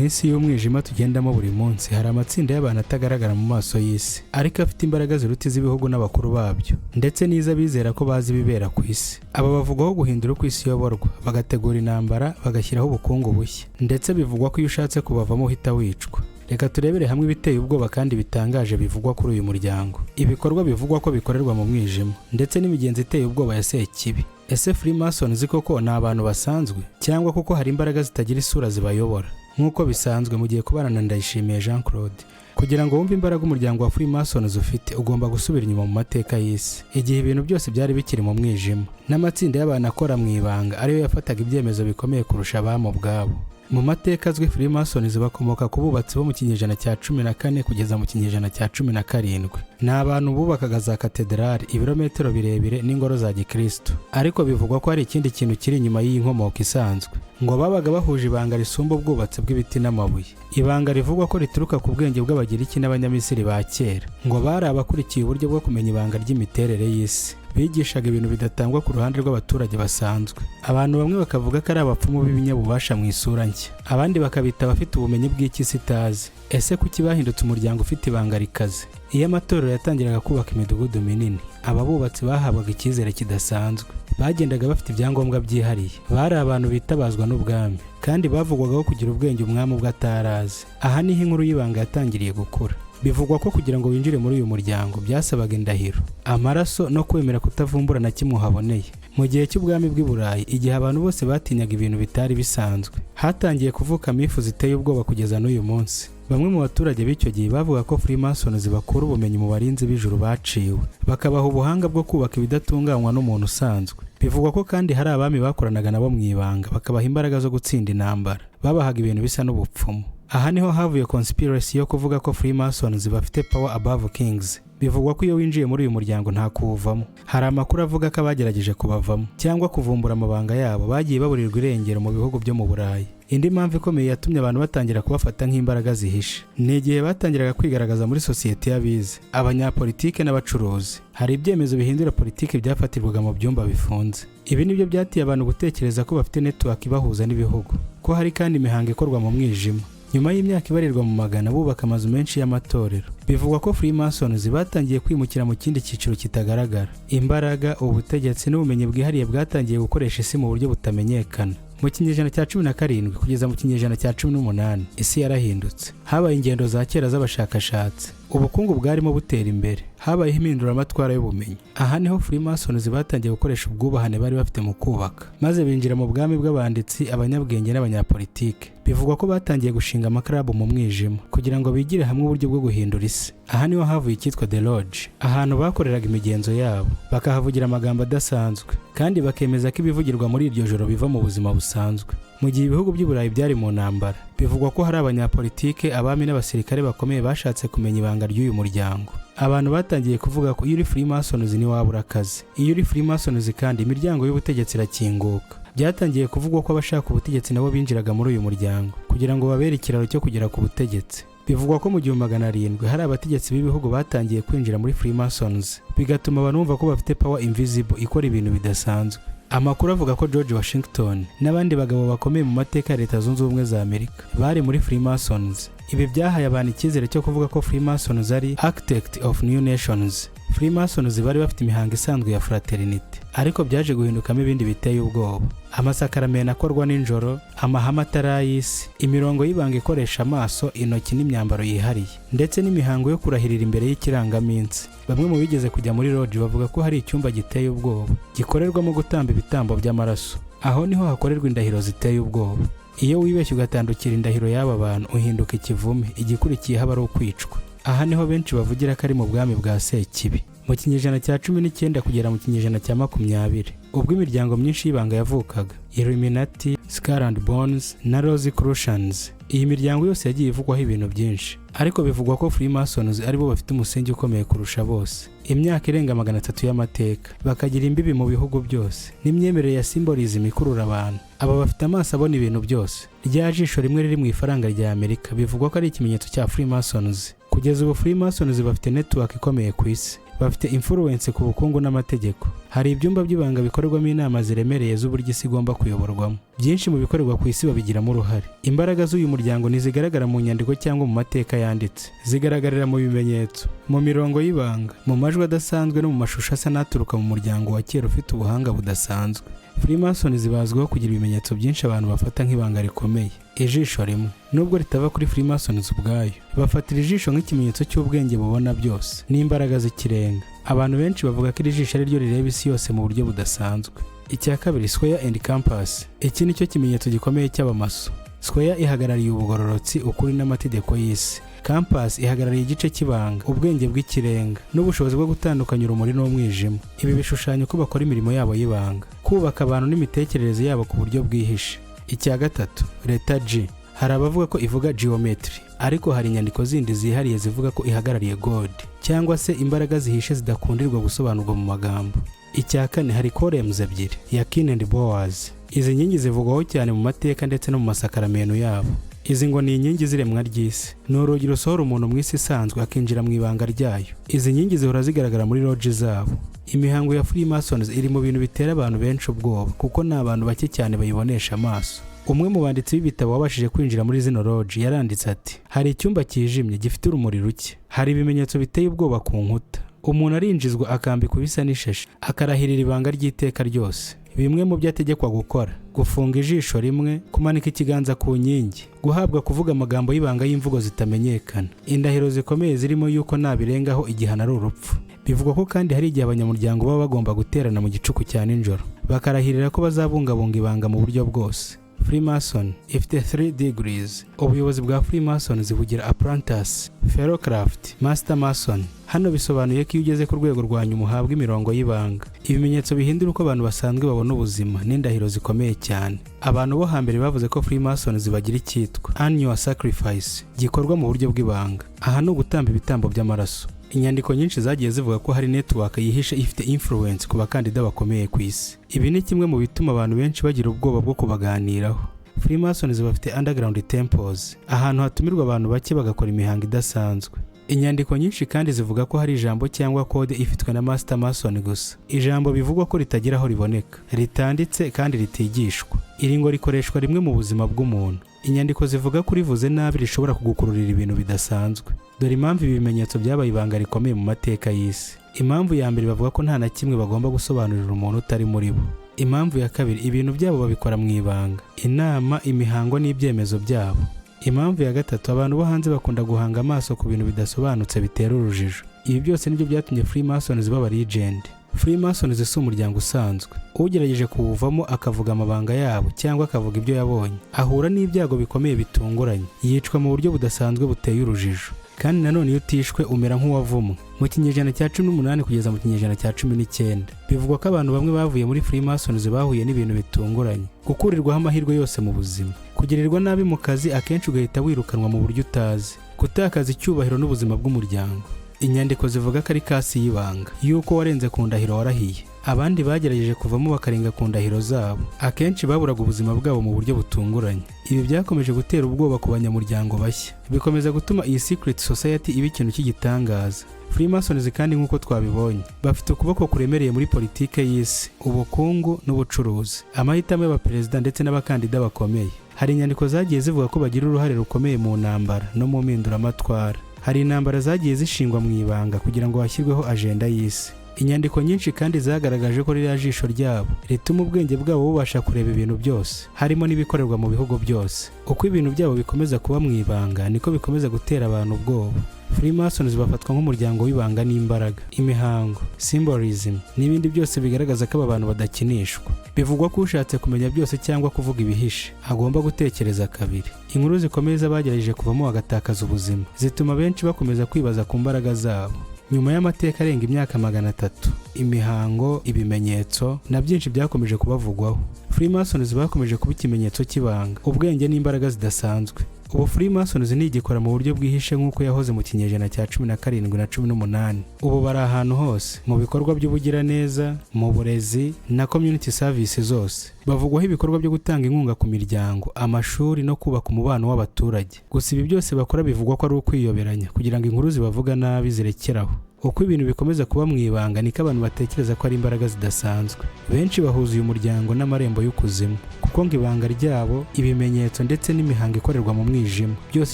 Mu isi y'umwijima tugendamo buri munsi, hari amatsinda y'abantu atagaragara mu maso y'isi, ariko afite imbaraga ziruta iz'ibihugu n'abakuru babyo, ndetse n'iz'abizera ko bazi ibibera ku isi. Aba bavugwaho guhindura uko isi iyoborwa, bagategura intambara, bagashyiraho ubukungu bushya, ndetse bivugwa ko iyo ushatse kubavamo uhita wicwa. Reka turebere hamwe ibiteye ubwoba kandi bitangaje bivugwa kuri uyu muryango, ibikorwa bivugwa ko bikorerwa mu mwijima, ndetse n'imigenzo iteye ubwoba ya Sekibi. Ese Freemasons koko ni abantu basanzwe, cyangwa kuko hari imbaraga zitagira isura zibayobora? Nk'uko bisanzwe, mugiye kubana na Ndayishimiye Jean Claude. Kugira ngo wumve imbaraga umuryango wa Freemasons ufite, ugomba gusubira inyuma mu mateka y'isi, igihe ibintu byose byari bikiri mu mwijima, n'amatsinda y'abantu akora mu ibanga ariyo yafataga ibyemezo bikomeye kurusha abami ubwabo. Mu mateka azwi, Freemasons bakomoka ku bubatsi bo mu kinyejana cya 14 kugeza mu kinyejana cya 17. Ni abantu bubakaga za katedrali, ibirometero birebire n'ingoro za gikristo. Ariko bivugwa ko hari ikindi kintu kiri inyuma y'iyi nkomoko isanzwe. Ngo babaga bahuje ibanga risumba ubwubatsi bw'ibiti n'amabuye, ibanga rivugwa ko rituruka ku bwenge bw'Abagiriki n'Abanyamisiri ba kera. Ngo bari abakurikiye uburyo bwo kumenya ibanga ry'imiterere y'isi, bigishaga ibintu bidatangwa ku ruhande rw'abaturage basanzwe. Abantu bamwe bakavuga ko ari abapfumu b'ibinyabubasha mu isura nshya, abandi bakabita abafite ubumenyi bw'iki itazi. Ese kuki bahindutse umuryango ufite ibanga rikaze? Iyo amatorero yatangiraga kubaka imidugudu minini, aba bubatsi bahabwaga icyizere kidasanzwe. Bagendaga bafite ibyangombwa byihariye, bari abantu bitabazwa n'ubwami, kandi bavugwagaho kugira ubwenge umwami ubwo atarazi. Aha niho inkuru y'ibanga yatangiriye gukura. Bivugwa ko kugira ngo winjire muri uyu muryango byasabaga indahiro, amaraso no kwemera kutavumbura na kimwe uhaboneye. Mu gihe cy'ubwami bw'i Burayi, igihe abantu bose batinyaga ibintu bitari bisanzwe, hatangiye kuvuka myth ziteye ubwoba kugeza n'uyu munsi. Bamwe mu baturage b'icyo gihe bavuga ko Freemasons bakura ubumenyi mu barinzi b'ijuru baciwe, bakabaha ubuhanga bwo kubaka ibidatunganywa n'umuntu usanzwe. Bivugwa ko kandi hari abami bakoranaga nabo mu ibanga, bakabaha imbaraga zo gutsinda intambara. Babahaga ibintu bisa n'ubupfumu. Aha niho havuye conspiracy yo kuvuga ko Freemasons bafite power above kings. Bivugwa ko iyo winjiye muri uyu muryango nta kuwuvamo. Hari amakuru avuga ko abagerageje kubavamo cyangwa kuvumbura amabanga yabo bagiye baburirwa irengero mu bihugu byo mu Burayi. Indi mpamvu ikomeye yatumye abantu batangira kubafata nk'imbaraga zihishe ni igihe batangiraga kwigaragaza muri sosiyete y'abize, abanyapolitike n'abacuruzi. Hari ibyemezo bihindura politiki byafatirwaga mu byumba bifunze. Ibi nibyo byateye abantu gutekereza ko bafite network ibahuza n'ibihugu, ko hari kandi imihango ikorwa mu mwijima. Nyuma y'imyaka ibarirwa mu magana bubaka amazu menshi y'amatorero, bivugwa ko Freemasons batangiye kwimukira mu kindi cyiciro kitagaragara. Imbaraga, ubutegetsi n'ubumenyi bwihariye bwatangiye gukoresha isi mu buryo butamenyekana. Mu kinyejana cya 17 kugeza mu kinyejana cya 18, isi yarahindutse. Habaye ingendo za kera z'abashakashatsi, ubukungu bwarimo butera imbere, habayeho impinduramatwara y'ubumenyi. Aha niho Freemasons batangiye gukoresha ubwubahane bari bafite mu kubaka, maze binjira mu bwami bw'abanditsi, abanyabwenge n'abanyapolitike. Bivugwa ko batangiye gushinga amakarabu mu mwijima kugira ngo bigire hamwe uburyo bwo guhindura isi. Aha niho havuye icyitwa The Lodge, ahantu bakoreraga imigenzo yabo, bakahavugira amagambo adasanzwe, kandi bakemeza ko ibivugirwa muri iryo joro biva mu buzima busanzwe. Mu gihe ibihugu by'i Burayi byari mu ntambara, bivugwa ko hari abanyapolitike, abami n'abasirikare bakomeye bashatse kumenya ibanga ry'uyu muryango. Abantu batangiye kuvuga ko iyo uri Freemasons ntiwabura akazi, iyo uri Freemasons kandi imiryango y'ubutegetsi irakinguka. Byatangiye kuvugwa ko abashaka ubutegetsi nabo binjiraga muri uyu muryango kugira ngo babere ikiraro cyo kugera ku butegetsi. Bivugwa ko mu 1700 hari abategetsi b'ibihugu batangiye kwinjira muri Freemasons, bigatuma abantu bumva ko bafite power invisible ikora ibintu bidasanzwe. Amakuru avuga ko George Washington n'abandi bagabo bakomeye mu mateka ya Leta Zunze Ubumwe za Amerika bari muri Freemasons. Ibi byahaye abantu icyizere cyo kuvuga ko Freemasons ari architect of new nations. Freemasons bari bafite imihango isanzwe ya fraternity, ariko byaje guhindukamo ibindi biteye ubwoba: amasakaramento akorwa nijoro, amahame atari ay'isi, imirongo y'ibanga ikoresha amaso, intoki n'imyambaro yihariye, ndetse n'imihango yo kurahirira imbere y'ikirangaminsi. Bamwe mu bigeze kujya muri lodge bavuga ko hari icyumba giteye ubwoba gikorerwamo gutamba ibitambo by'amaraso. Aho niho hakorerwa indahiro ziteye ubwoba. Iyo wibeshye ugatandukira indahiro y'aba bantu, uhinduka ikivume, igikurikiye haba ari ukwicwa. Aha niho benshi bavugira ko ari mu bwami bwa Sekibi. Mu kinyejana cya 19 kugera mu kinyejana cya 20, ubwo imiryango myinshi y'ibanga yavukaga, Illuminati, Skull and Bones na Rosicrucians, iyi miryango yose yagiye ivugwaho ibintu byinshi, ariko bivugwa ko Freemasons aribo bafite umusingi ukomeye kurusha bose. Imyaka irenga 300 y'amateka, bakagira imbibi mu bihugu byose, n'imyemerere ya symbolism ikurura abantu. Aba bafite amaso abona ibintu byose. Rya jisho rimwe riri mu ifaranga rya Amerika bivugwa ko ari ikimenyetso cya Freemasons. Kugeza ubu, Freemasons bafite network ikomeye ku isi. Bafite influence ku bukungu n'amategeko. Hari ibyumba by'ibanga bikorerwamo inama ziremereye z'uburyo isi igomba kuyoborwamo. Byinshi mu bikorerwa ku isi babigiramo uruhare. Imbaraga z'uyu muryango ntizigaragara mu nyandiko cyangwa mu mateka yanditse, zigaragarira mu bimenyetso, mu mirongo y'ibanga, mu majwi adasanzwe no mu mashusho asa n'aturuka mu muryango wa kera ufite ubuhanga budasanzwe. Freemasons bazwiho kugira ibimenyetso byinshi abantu bafata nk'ibanga rikomeye. Ijisho rimwe, nubwo ritava kuri Freemasons ubwayo, bafatira ijisho nk'ikimenyetso cy'ubwenge bubona byose n'imbaraga z'ikirenga. Abantu benshi bavuga ko iri jisho ari ryo rireba isi yose mu buryo budasanzwe. Icya kabiri, square and compass. Iki ni cyo kimenyetso gikomeye cy'abamaso. Square ihagarariye ubugororotsi, ukuri n'amategeko y'isi. Compass ihagarariye igice cy'ibanga, ubwenge bw'ikirenga n'ubushobozi bwo gutandukanya urumuri n'umwijima. Ibi bishushanya uko bakora imirimo yabo y'ibanga, kubaka abantu n'imitekerereze yabo ku buryo bwihishe. Icya gatatu, letter G. Hari abavuga ko ivuga geometry, ariko hari inyandiko zindi zihariye zivuga ko ihagarariye God cyangwa se imbaraga zihishe zidakundirwa gusobanurwa mu magambo. Icya kane, hari columns ebyiri, Yakin and Boaz. Izi nkingi zivugwaho cyane mu mateka ndetse no mu masakaramento yabo. Izi ngo ni inkingi z'iremwa ry'isi, ni urugi rusohora umuntu mu isi isanzwe akinjira mu ibanga ryayo. Izi nkingi zihora zigaragara muri lodge zabo. Imihango ya Freemasons iri mu bintu bitera abantu benshi ubwoba, kuko ni abantu bake cyane bayibonesha amaso. Umwe mu banditsi b'ibitabo wabashije kwinjira muri zino lodge yaranditse ati: "Hari icyumba cyijimye gifite urumuri ruke, hari ibimenyetso biteye ubwoba ku nkuta. Umuntu arinjizwa, akambikwa ibisa n'ishashi, akarahirira ibanga ry'iteka ryose. Bimwe mu byo ategekwa gukora: gufunga ijisho rimwe, kumanika ikiganza ku nkingi, guhabwa kuvuga amagambo y'ibanga y'imvugo zitamenyekana, indahiro zikomeye zirimo yuko nabirengaho igihano ari urupfu." Bivugwa ko kandi hari igihe abanyamuryango baba bagomba guterana mu gicuku cya nijoro, bakarahirira ko bazabungabunga ibanga mu buryo bwose. Freemason ifite 3 degrees. Ubuyobozi bwa Freemasons bugira apprentice, fellowcraft, master mason. Hano bisobanuye ko iyo ugeze ku rwego rwa nyuma uhabwa imirongo y'ibanga, ibimenyetso bihindura uko abantu basanzwe babona ubuzima n'indahiro zikomeye cyane. Abantu bo hambere bavuze ko Freemasons bagira icyitwa annual sacrifice gikorwa mu buryo bw'ibanga. Aha ni ugutamba ibitambo by'amaraso. Inyandiko nyinshi zagiye zivuga ko hari network yihishe ifite influence ku bakandida bakomeye ku isi. Ibi ni kimwe mu bituma abantu benshi bagira ubwoba bwo kubaganiraho. Freemasons bafite underground temples, ahantu hatumirwa abantu bake bagakora imihango idasanzwe. Inyandiko nyinshi kandi zivuga ko hari ijambo cyangwa kode ifitwe na Master Mason gusa, ijambo bivugwa ko ritagira aho riboneka, ritanditse kandi ritigishwa. Iri ngo rikoreshwa rimwe mu buzima bw'umuntu. Inyandiko zivuga ko urivuze nabi rishobora kugukururira ibintu bidasanzwe. Dore impamvu ibi bimenyetso byabaye ibanga rikomeye mu mateka y'isi. Impamvu ya mbere, bavuga ko nta na kimwe bagomba gusobanurira umuntu utari muri bo. Impamvu ya kabiri, ibintu byabo babikora mu ibanga, inama, imihango n'ibyemezo byabo. Impamvu ya gatatu, abantu bo hanze bakunda guhanga amaso ku bintu bidasobanutse bitera urujijo. Ibi byose nibyo byatumye Freemasons baba legend. Freemasons si umuryango usanzwe. Ugerageje kuwuvamo akavuga amabanga yabo cyangwa akavuga ibyo yabonye ahura n'ibyago bikomeye bitunguranye, yicwa mu buryo budasanzwe buteye urujijo. Kandi nanone iyo utishwe umera nk'uwavumwe. Mu kinyejana cya 18 kugeza mu kinyejana cya 19, bivugwa ko abantu bamwe bavuye muri Freemasons bahuye n'ibintu bitunguranye: gukurirwaho amahirwe yose mu buzima, kugirirwa nabi mu kazi, akenshi ugahita wirukanwa mu buryo utazi, gutakaza icyubahiro n'ubuzima bw'umuryango. Inyandiko zivuga ko ari curse y'ibanga y'uko warenze ku ndahiro warahiye. Abandi bagerageje kuvamo bakarenga ku ndahiro zabo, akenshi baburaga ubuzima bwabo mu buryo butunguranye. Ibi byakomeje gutera ubwoba ku banyamuryango bashya, bikomeza gutuma iyi secret society iba ikintu cy'igitangaza. Freemasons kandi, nk'uko twabibonye, bafite ukuboko kuremereye muri politike y'isi, ubukungu n'ubucuruzi, amahitamo y'abaperezida ndetse n'abakandida bakomeye. Hari inyandiko zagiye zivuga ko bagira uruhare rukomeye mu ntambara no mu mpinduramatwara. Hari intambara zagiye zishingwa mu ibanga kugira ngo hashyirweho ajenda y'isi. Inyandiko nyinshi kandi zagaragaje ko ririya jisho ryabo rituma ubwenge bwabo bubasha kureba ibintu byose, harimo n'ibikorerwa mu bihugu byose. Uko ibintu byabo bikomeza kuba mu ibanga, niko bikomeza gutera abantu ubwoba. Freemasons bafatwa nk'umuryango w'ibanga n'imbaraga. Imihango, symbolism n'ibindi byose bigaragaza ko aba bantu badakinishwa. Bivugwa ko ushatse kumenya byose cyangwa kuvuga ibihishe agomba gutekereza kabiri. Inkuru zikomeye z'abagerageje kuvamo bagatakaza ubuzima zituma benshi bakomeza kwibaza ku mbaraga zabo. Nyuma y'amateka arenga imyaka 300, imihango, ibimenyetso na byinshi byakomeje kubavugwaho, Freemasons bakomeje kuba ikimenyetso cy'ibanga, ubwenge n'imbaraga zidasanzwe. Ubu Freemasons ntigikora mu buryo bwihishe nk'uko yahoze mu kinyejana cya 17 na 18. Ubu bari ahantu hose, mu bikorwa by'ubugiraneza, mu burezi na community service zose. Bavugwaho ibikorwa byo gutanga inkunga ku miryango, amashuri no kubaka umubano w'abaturage. Gusa ibi byose bakora bivugwa ko ari ukwiyoberanya kugira ngo inkuru zibavuga nabi zirekeraho. Uko ibintu bikomeza kuba mu ibanga, niko abantu batekereza ko ari imbaraga zidasanzwe. Benshi bahuza uyu muryango n'amarembo y'ukuzimu, kuko ngo ibanga ryabo, ibimenyetso ndetse n'imihango ikorerwa mu mwijima, byose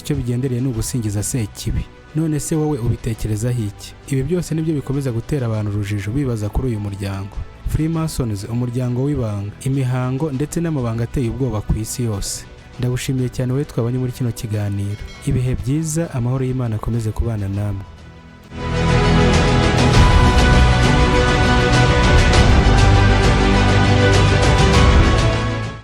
icyo bigendereye ni ugusingiza Sekibi. None se wowe ubitekerezaho iki? Ibi byose nibyo bikomeza gutera abantu urujijo, bibaza kuri uyu muryango Freemasons, umuryango w'ibanga, imihango ndetse n'amabanga ateye ubwoba ku isi yose. Ndagushimiye cyane wowe twabanye muri kino kiganiro. Ibihe byiza, amahoro y'Imana akomeze kubana namwe.